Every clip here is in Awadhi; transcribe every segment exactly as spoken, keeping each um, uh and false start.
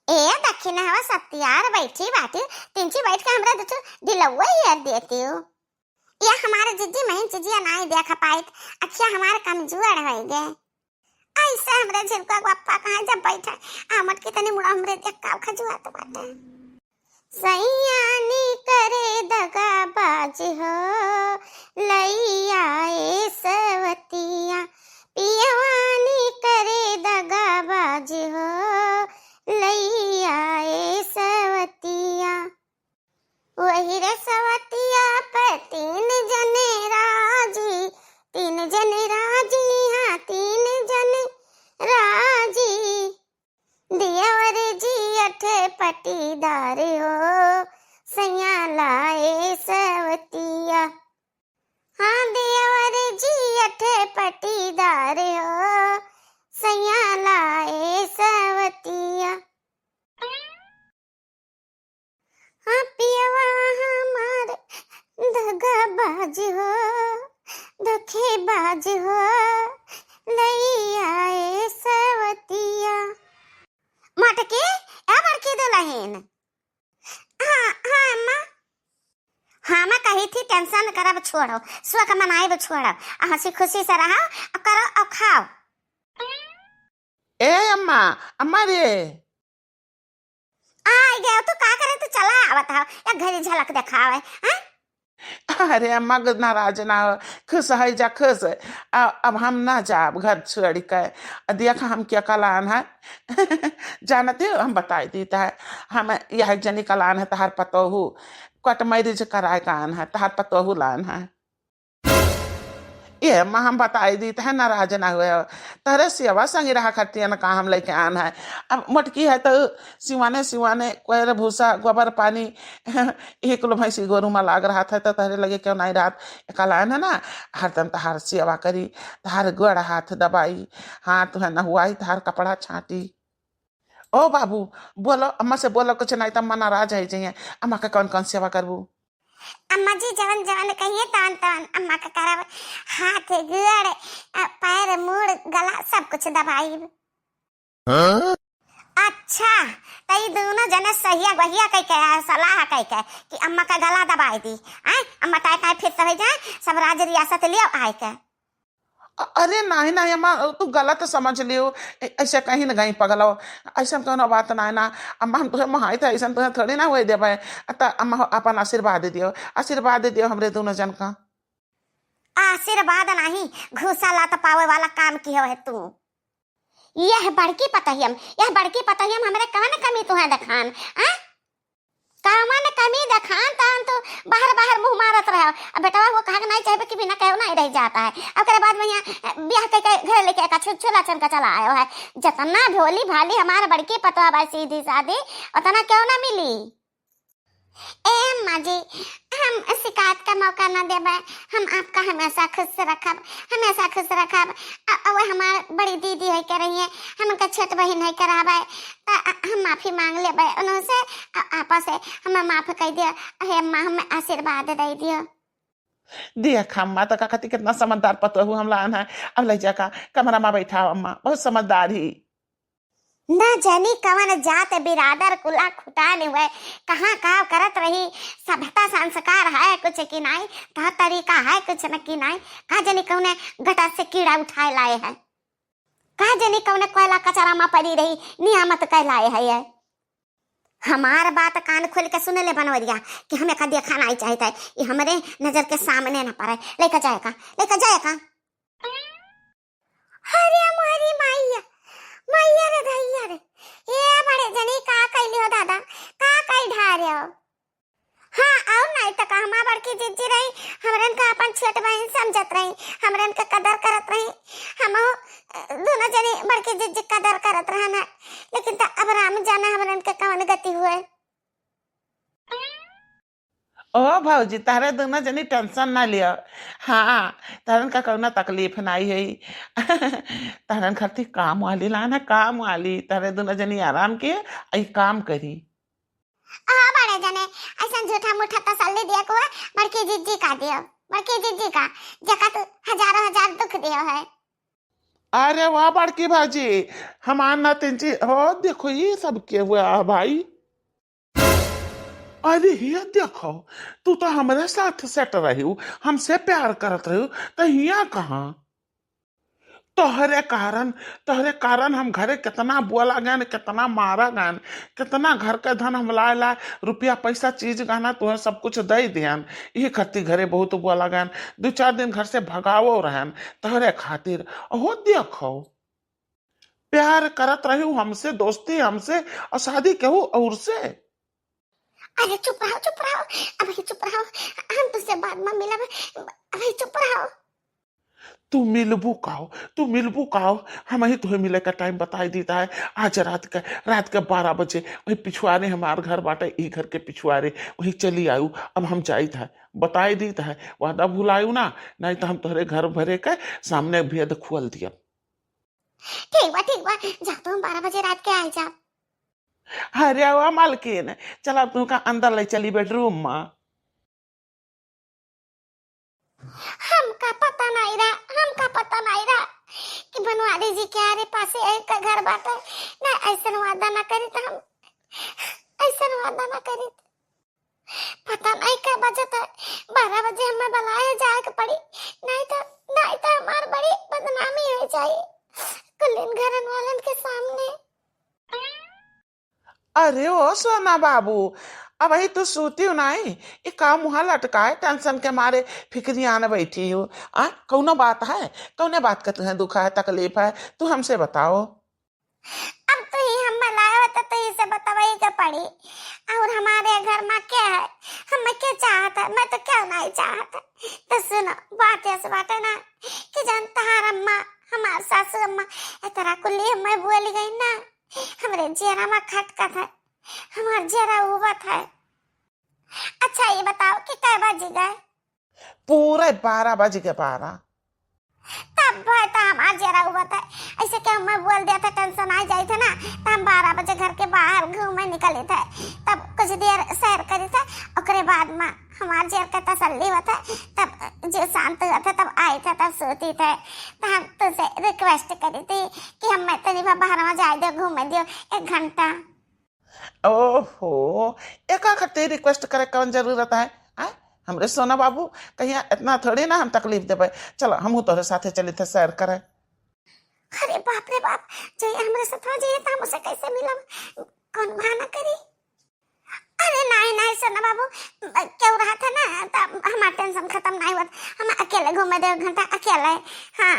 ए दखिनहवा सत्यार बैठी बाटी, तिनची बैठ के हमरा दुठो ढिलौआ हेर देतिउ। या हमार जिज्जी महीन चिजिया नाई देख पाइत, अखिया हमार कमजोर होइगे। अइसे हमरे झिलका गप्पा कहाँ जब बैठे, आ मटकी तनी मुड़ा हमरे देख का खजुआत बाटे। सैयानी करे दगाबाज हो, लैया ए सवतिया, पियवानी करे दगाबाज हो, लैया ए सवतिया। वही रे सवतिया पे तीन जने राजी, तीन जने राजी, हाँ, तीन जने राजी। दियवर जी अठे पटीदार हो, सैया लाए सवतिया। हाँ, दियवर जी अठे पटीदार हो, सैया लाए सवतिया। हाँ, पियवा हमार दगाबाज हो, धोखेबाज हो, लैया ए सवतिया। मटकी, ए बड़की दुलहिन। हाँ, हाँ, अम्मा। हाँ, मैं कही थी, tension करब छोड़ो, शोक मनाइब छोड़ो, आ हँसी खुशी से रहो, आ करो, आ खाओ। ए अम्मा, अम्मा रे। आइ गयो, तू का करे, तू चला आवत हो, एक घड़ी झलक देखावे, हैं? अरे अम्मा, नाराज ना हो, खुश है जा, खुश। अ-, अब हम ना जाब घर छोड़ के। अ, देख हम क्या कलान है। जानते हो, हम बताई दीत है, हम यह जनी कलान है, तहार पतोहू, court marriage कराए का आन है, तहार पतोहू लान है। ए अम्मा, हम बताई दीत है, नाराज ना हुए। तहरे सेवा संगी रहा खातिर न का हम लेके आन है। अब मोटकी है तो सिवाने सिवाने कोयर भूसा गोबर पानी एक किलो भैंसी गोरू में लाग रहा था, तो तहरे लगे क्यों नहीं रहत। कलान है ना, हरदम तहार सेवा करी, तहार गोड़ हाथ दबाई, हाँ तुहे नहुआई, तहार कपड़ा छाटी। ओ बाबू, बोलो, अम्मा से बोलो कुछ, नहीं तो अम्मा नाराज है जाइए। अम्मा का कौन कौन सेवा करबू? अम्मा जी जवन जवन कहिए तवन तवन अम्मा का करब। हाथ, गोड़, अ, पैर, मूड़, गला सब कुछ दबाइब। हाँ? अच्छा, त ई दोनों जने सहिया बहिया कह के, सलाह कह के कि अम्मा का गला दबाई दी। आय, अम्मा टाय टाय फिर तो हो जाए, सब राज रियासत लियो आए के। अ-, अरे नाहीं, नाहीं अम्मा, तू गलत समझ लियो। ए-, ऐसे कहीं न गई पगलो, ऐसन कौनो बात नाहीं ना। अम्मा, हम तुहे मोहाई थे, ऐसन तुहे थोड़ी ना हुए देबे। त अम्मा हो, अपन आशीर्वाद दियो, आशीर्वाद दियो हमरे दोनों जन का। आशीर्वाद नाहीं, घूसा लात पावे वाला काम किहो है तू। यह बड़की पतहियम, यह बड़की पतहियम हमरे कवन कमी तुहे देखान, आ? कवन कमी देखान तहन तू बाहर बाहर मुँह मारत रहो। अब बेटवा वो कहा के नहीं चाहबे कि बिना कहे नहीं रह जाता है। अब ओकरे बाद में यहाँ ब्याह के, के घर लेके का छु-, छुला छन का चला आयो है। जितना भोली भाली हमार बड़की पतवा बा सीधी सादी, उतना क्यों ना मिली? ए अम्मा जी, हम शिकायत का मौका ना देबे, हम आपका हमेशा खुश रखब, हमेशा खुश रखब। अ-, अ-, वो हमार बड़ी दीदी है के रही है, हम उनका छोट बहिन है के रहबे, त अ-, हम माफी मांग लेबे उनसे, अ-, आपा से हमें माफ कर दियो। हे अम्मा, हमें आशीर्वाद दे दियो। देख अम्मा, तो का खातिर कितना समझदार पतोहू हम लान है। अब ले जा का कमरा में बैठाओ अम्मा, बहुत समझदार ही। न जानी कवन जात बिरादर कुला खुटान हुए, कहाँ का करत रही, सभ्यता संस्कार है कुछ कि नाई, तौर तरीका है कुछ न कि नाई, का जानी कौने गटर से कीड़ा उठाए लाए है, का जानी कौने कोयला कचरा में पड़ी रही, नियामत कह लाए है ये। हमार बात कान खोल के सुन ले बनवरिया कि हमें का देखा नहीं चाहिए, ये हमरे नजर के सामने न पड़े। लेके जाए का, लेके जाए का। अरे मोरी माइया, माइया रे धैया रे, ए बड़े जनी का कैली हो दादा, का कई ढारे हो? हाँ, और नहीं तो का, हमार बड़की जिज्जी रही, हमरन का अपन छोट बहन समझत रही, हमरन का कदर करत रही, हम दोनों जनी बड़की जिज्जी कदर करत रहन है, लेकिन त अब राम जाना हमरन का कौन गति हुए। ओ भौजी, तहरे दोनों जनी tension ना लियो। हाँ, तहरन का कौनो तकलीफ नाई है। तहरन खातिर काम वाली लाना, काम वाली। तहरे दोनों जनी आराम के, आई काम करी। ओ बड़े जने, ऐसन झूठा मूठा तसल्ली दिया को बड़की जिज्जी का दियो, बड़की जिज्जी का, जका तू हजारों हजार दुख दियो है। अरे वाह बड़की भाजी, हमार नातिन जी, हो देखो ये सब के हुआ है भाई। अरे ये देखो, तू तो हमरे साथ सेट रही हूँ, हमसे प्यार करत रही हूँ, तो हिया कहाँ? तोहरे कारण, तोहरे कारण हम घरे कितना बोला गयन, कितना मारा गयन, कितना घर के धन हम लाए लाए, रुपया पैसा चीज गहना तुहे सब कुछ दे दियन। यही खातिर घरे बहुत बोला गयन, दो चार दिन घर से भगावो रहन तोहरे खातिर। अहो देखो, प्यार करत रही हमसे, दोस्ती हमसे, और शादी केहू और से। अरे चुप रहो, चुप रहो, अबही चुप रहो, हम तुझसे बाद में मिलब, अबही चुप रहो। तू मिलबू काओ, तू मिलबू काओ, हमही तुहे मिले का टाइम बताई दीत है। आज रात के, रात के बारह बजे वही पिछुआरे हमार घर बाटे, ई घर के पिछुआरे, वही चली आयु। अब हम जाइत है, बताई दीत है, वादा भुलायु ना, नहीं तो हम तोहरे घर भरे के सामने भेद खोल दिया। ठीक बा, ठीक बा, जा तो हम बारह बजे रात के आ जा। अरे वाह मालकिन, चला अब तुमका अंदर ले चली बेडरूम में। हमका पता नहीं रहा, हमका पता नहीं रहा कि बनवारी जी के आरे पासे एक घर बाटे। ना ऐसन वादा ना करी तो हम, ऐसन वादा ना करी। पता नहीं का बजत है, बारह बजे हमें बुलाए जाए के पड़ी, नहीं तो, नहीं तो हमार बड़ी बदनामी हो जाई कुलिन घरन वालन के सामने। अरे ओ सोना बाबू, अबही तू सूती नहीं, ई का मुँह लटकाए टेंशन के मारे फिक्रियान बैठी हो? आ, कौनो बात है? कौने बात का तुहें दुख है, तकलीफ है? तू हमसे बताओ। अब तू ही हम लाए हो तो तू ही से बतावई के पड़ी। और हमारे घर में क्या है, हमें क्या चाहत है? मैं तो क्या नहीं चाहत। तो सुनो, बात ऐसे बात है ना कि जान तहार अम्मा, हमार सासू अम्मा, ए तरह कुल्ली हमें बोली गई ना, हमरे जेरा में खटकत है, हमार जेरा उबत है। अच्छा ये बताओ कि कै बज गए? पूरे बारह बज गए, बारह। तब भाई तो हमार जेरा उबत है, ऐसे कि हमें बोल दिया था टेंशन आ जाई थे ना, तो हम बारह बजे घर के बाहर घूमे निकले थे, तब कुछ देर सैर करी थे, ओकरे बाद में हमार जेर के तसल्ली होत है, तब जो शांत होत है तब आई थे, तब सोती थे। तो हम तुझसे रिक्वेस्ट करी थी कि हमें तनी बा बाहर में जाए दियो, घूमे दियो एक घंटा। ओहो, एका खातिर रिक्वेस्ट करे कौन जरूरत है? आय, हमरे सोना बाबू, कहिया इतना थोड़ी ना हम तकलीफ देबे। चलो, हमहू तोहरे साथे चली थे सैर करे। अरे बाप रे बाप, जे हमरे साथ हो जाइए तो हम उसे कैसे मिलब? कौन बहाना करी? अरे नहीं नहीं सोना बाबू, क्यों रहा था ना, तो हमार टेंशन खत्म नहीं हुआ। हम अकेले घूमे दे घंटा अकेले। हाँ,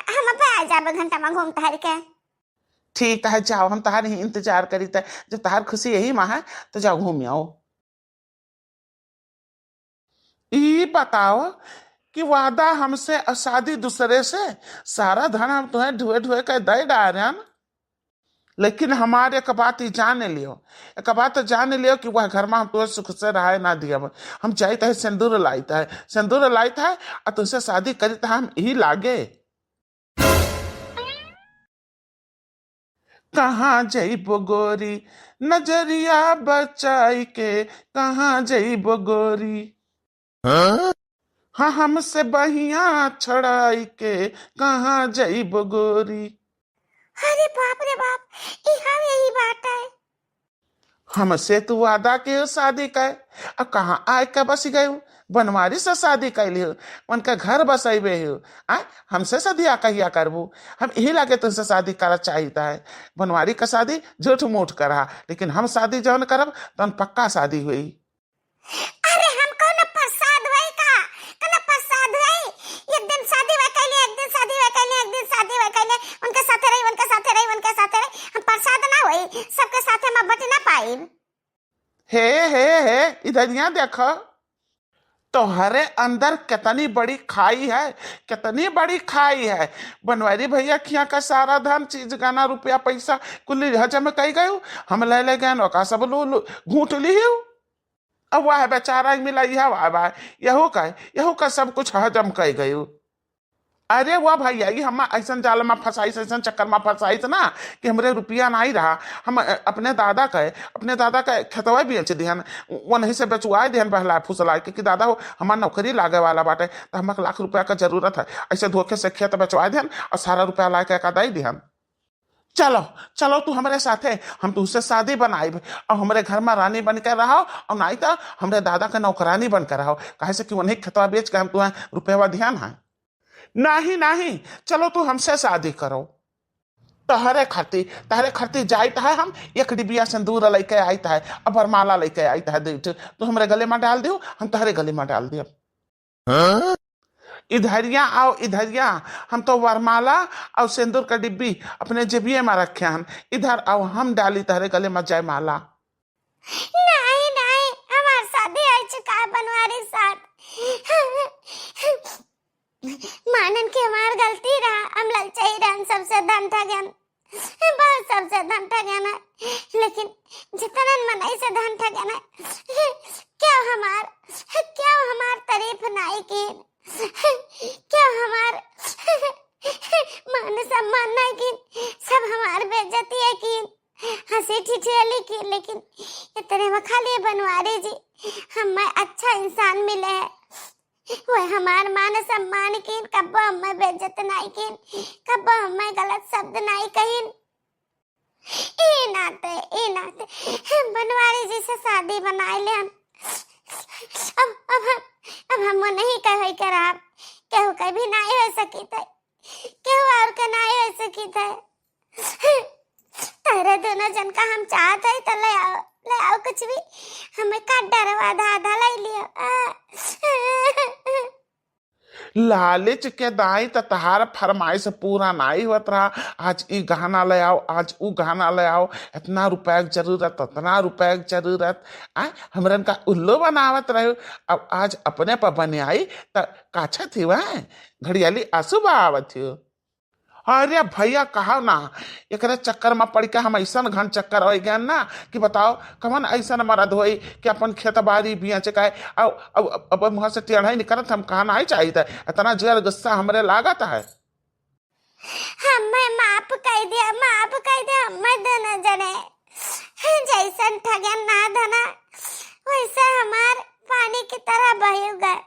हम पे आ जाबे घंटा में घूम टहर के। ठीक है, जाओ, हम तहार ही इंतजार करी थे। जब तहार खुशी यही में है, तो जाओ घूम आओ। ई बताओ कि वादा हमसे और शादी दूसरे से, सारा धन हम तुम्हें ढुए ढुए के दे डारन, लेकिन हमार एक बात ही जान लियो, एक बात जान लियो कि वह घर में हम तुम्हें सुख से रहे ना दियब। हम जाइत है सिंदूर लाइत है, सिंदूर लाइत है और तुमसे शादी करी तो हम यही लागे। कहाँ जइबो गोरी, नजरिया बचाई के, कहाँ जइबो गोरी? हाँ? हाँ, हमसे बहिया छड़ाई के, कहाँ जइबो गोरी? अरे बाप रे बाप, ई हम यही बात है। हमसे तू वादा के शादी कर, अब कहाँ आए के बस गए? बनवारी से शादी कर लियो, उनका घर बसैबे हो। आ, हमसे सदिया कहिया करबू? हम यही लागे तुमसे शादी करा चाहिता है। बनवारी का शादी झूठ मूठ करा, लेकिन हम शादी जौन करब, तौन पक्का शादी हुई। अरे, हम कौनो प्रसाद हुई का? कौनो प्रसाद हुई? एक दिन शादी हुआ कैले, एक दिन शादी हुआ कैले, एक दिन शादी हुआ कैले, उनके साथे रही, उनके साथे रही, उनके साथे रही। हम प्रसाद ना हुई, सबके साथे में बट ना पाई। हे, हे, हे, इधरिया देखो, तोहरे अंदर कितनी बड़ी खाई है, कितनी बड़ी खाई है। बनवारी भैया खिया का सारा धन, चीज, गहना, रुपया, पैसा कुल हजम कई गयो। हम ले ले गए, ओका सब लो, लो, घूट लियो। अब वह बेचारा ही मिला, यह वाह वाह, यहू का, यहू का सब कुछ हजम कई गयो। अरे वाह भैया, ये हम ऐसन जाल में फंसाइस, ऐसन चक्कर में फंसाइस ना कि हमरे रुपया नाहीं रहा। हम, अ, अपने दादा के, अपने दादा के खेतवा बेच दिहन, वनही से बेचवाए दिहन बहला फुसला के कि दादा हो, हमार नौकरी लागे वाला बाटे, तो हमका लाख रुपया का जरूरत है। ऐसे धोखे से खेत बेचवाए दिहन और सारा रुपया लाए के का दे दिहन। चलो, चलो तू हमरे साथे, हम तुहसे शादी बनाइब और हमरे घर में रानी बन के रहो और नाहीं तो हमरे दादा के नौकरानी बन के रहो, काहे से कि वनही खेतवा बेच के हम तुम्हें रुपया दिहन है। नाहीं, नाहीं, चलो तू हमसे शादी करो। तहरे खातिर, तहरे खातिर जाइत है हम, एक डिबिया सिंदूर लइके आइत है, अब वरमाला लइके आइत है, दे ठे, तू हमरे गले में डाल दियो, हम तहरे गले में डाल दियो। हाँ? इधरिया आओ, इधरिया, हम तो वरमाला और सिंदूर का डिब्बी अपने जेबिये में रखे हन, इधर आओ, हम डाली तहरे गले में जयमाला। नाहीं, नाहीं, हमार शादी हो चुका है बनवारी साथ। मानन के हमार गलती रहा, हम ललचाई रहन, सबसे धन ठगन, बहुत सबसे धन ठगन है, लेकिन जितनन मनई से धन ठगन है, क्यों हमार, क्यों हमार तारीफ नाहीं कीन, क्यों हमार मान सम्मान नाहीं कीन, सब हमार बेइज्जती है कीन, हंसी ठिठोली कीन, लेकिन इतने में खाली बनवारी जी हमें अच्छा इंसान मिले है। वह हमार मान सम्मान कीन, कब्बो हमें बेइज्जत नाहीं कीन, कब्बो हमें गलत शब्द नाहीं कहिन। ई नाते, ई नाते हम बनवारी जी से शादी बनाए लेन। अब, अब हम, अब हम वो नहीं कहे करब, केहू के भी नाहीं हो सकित है, केहू और के नाहीं हो सकित है। तहरे दोनों जन का हम चाहत है तो ले आओ, ले आओ कुछ भी, हमें का डरवा, आधा आधा ले लियो। आ। लालच के दाई त तहार फरमाइश पूरा नाई होत रहा, आज ई गहना ले आओ, आज ऊ गहना ले आओ, इतना रुपया के जरूरत, उतना रुपया के जरूरत, आ, हमरन का उल्लू बनावत रहो। अब आज अपने पर बने आई त काछत ही वह घड़ियाली आंसू बहावत हो। अरे भैया, कहा ना, एकरे चक्कर में पड़ के हम ऐसन घन चक्कर हो गए ना कि बताओ, कवन ऐसन मर्द होई कि अपन खेत बाड़ी बेच के, अब, अब, अब, अब मुँह से टेढ़ा ही निकलत, हम कहा नहीं चाहिए था। इतना जोर गुस्सा हमरे लागत है। हमें माफ कर दिया, माफ कर दिया, हमें दोनों जने जैसन ठगन ना धना, वैसे हमार पानी की तरह बह गए।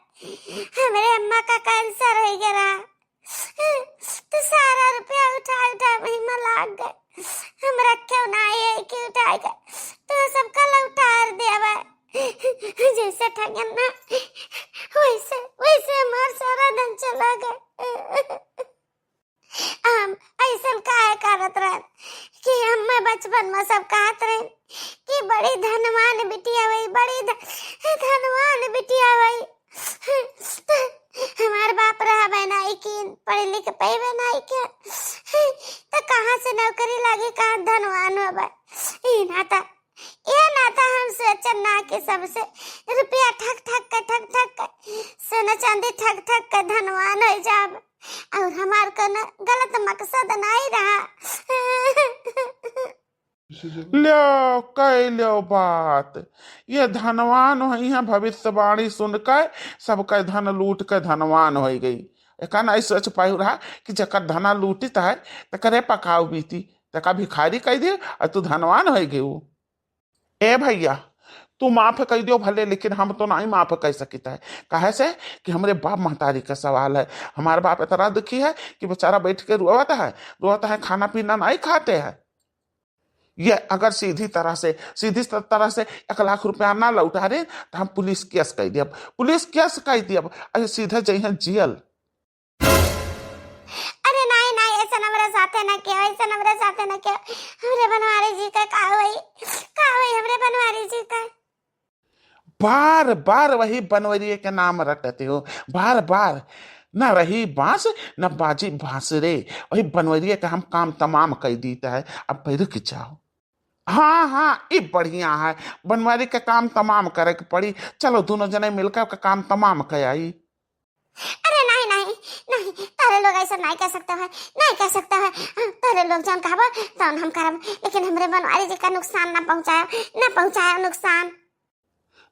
हमरे अम्मा का कैंसर हो गया रहा, तो सारा रुपया उठा उठा वही में लाग गए। हमरा क्यों ना आए कि उठा गए, तो सबका लौटार दिया बा। जैसे ठगन ना, वैसे, वैसे हमार सारा धन चला गए। हम ऐसन काहे करत रहन कि हमें बचपन में सब कहत रहन कि बड़ी धनवान बिटिया होई, बड़ी ध-, धनवान बिटिया होई। हमार बाप रहबे नाई कीन, पढ़े लिखे पैबे नाई के, तो कहाँ से नौकरी लागी, कहाँ धनवान होबे? ई नाता, ये नाता हम सोचन ना कि सबसे रुपया ठग ठग के, ठग ठग के, सोना चांदी ठग ठग के धनवान हो जाब, और हमार कोनो गलत मकसद नाई रहा। लो, कह लो बात। ये धनवान होई हैं, भविष्यवाणी सुन के सबके धन लूट के धनवान हो गई। एका नहीं सोच पायु रहा कि जकर धना लूटित है, तकरे पकाऊ बीती, तका भिखारी कह दियो और तू धनवान हो गयू। ए भैया, तू माफ कह दियो भले, लेकिन हम तो नहीं माफ कह सकित है। काहे से कि हमरे बाप महतारी का सवाल है। हमार बाप इतना दुखी है कि बेचारा बैठ के रोवत है, रोवत है, खाना पीना नहीं खाते हैं। ये अगर सीधी तरह से, सीधी तरह से एक लाख रुपया ना लौटा रहे, तो हम पुलिस केस कर दियब, पुलिस केस कर दियब। अरे सीधे जइहें जेल। अरे नाई, नाई, ऐसा हमरे साथे ना किया, ऐसा हमरे साथे ना किया। हमरे बनवारी जी का का होई, का होई हमरे बनवारी जी का? बार बार वही बनवरिये के नाम रटते हो, बार बार। न रही बांस, न बाजी बांसुरे। वही बनवरिये का हम काम तमाम कर दीता है। अब भाई रुक जाओ। हाँ, हाँ, ई बढ़िया है। बनवारी के काम तमाम करे के पड़ी। चलो, दोनों जने मिलकर के काम तमाम कर आई। अरे नहीं, नहीं, नहीं, तारे लोग ऐसा नहीं कह सकते हैं, नहीं कह सकते हैं। हाँ, तारे लोग जौन कहबो, तौन हम करब, लेकिन हमरे बनवारी जी का नुकसान ना पहुँचायो, ना पहुँचायो नुकसान।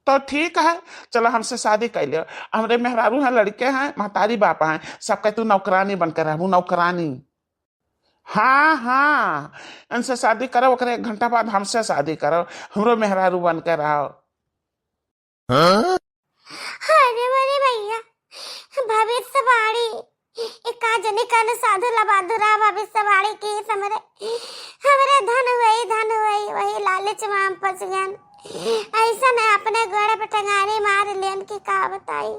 तो ठीक है, चलो हमसे शादी कर लियो। हमरे मेहरारू हैं, लड़के हैं, महतारी बाप हैं, सबके तू नौकरानी बनकर रहबू, नौकरानी। हाँ, हाँ, इनसे शादी करो, ओकरे एक घंटा बाद हमसे शादी करो, हमरो मेहरारू बन के रहो। हाँ? अरे, अरे भैया, भविष्यवाणी, ए का जने कन साधु लबाधु रहा भविष्यवाणी की हमरे, हमरे धन हुई, धन हुई, वही लालच में हम फंस गए। ऐसा नहीं अपने गोड़े पे टंगारी मार लेन की का बताई।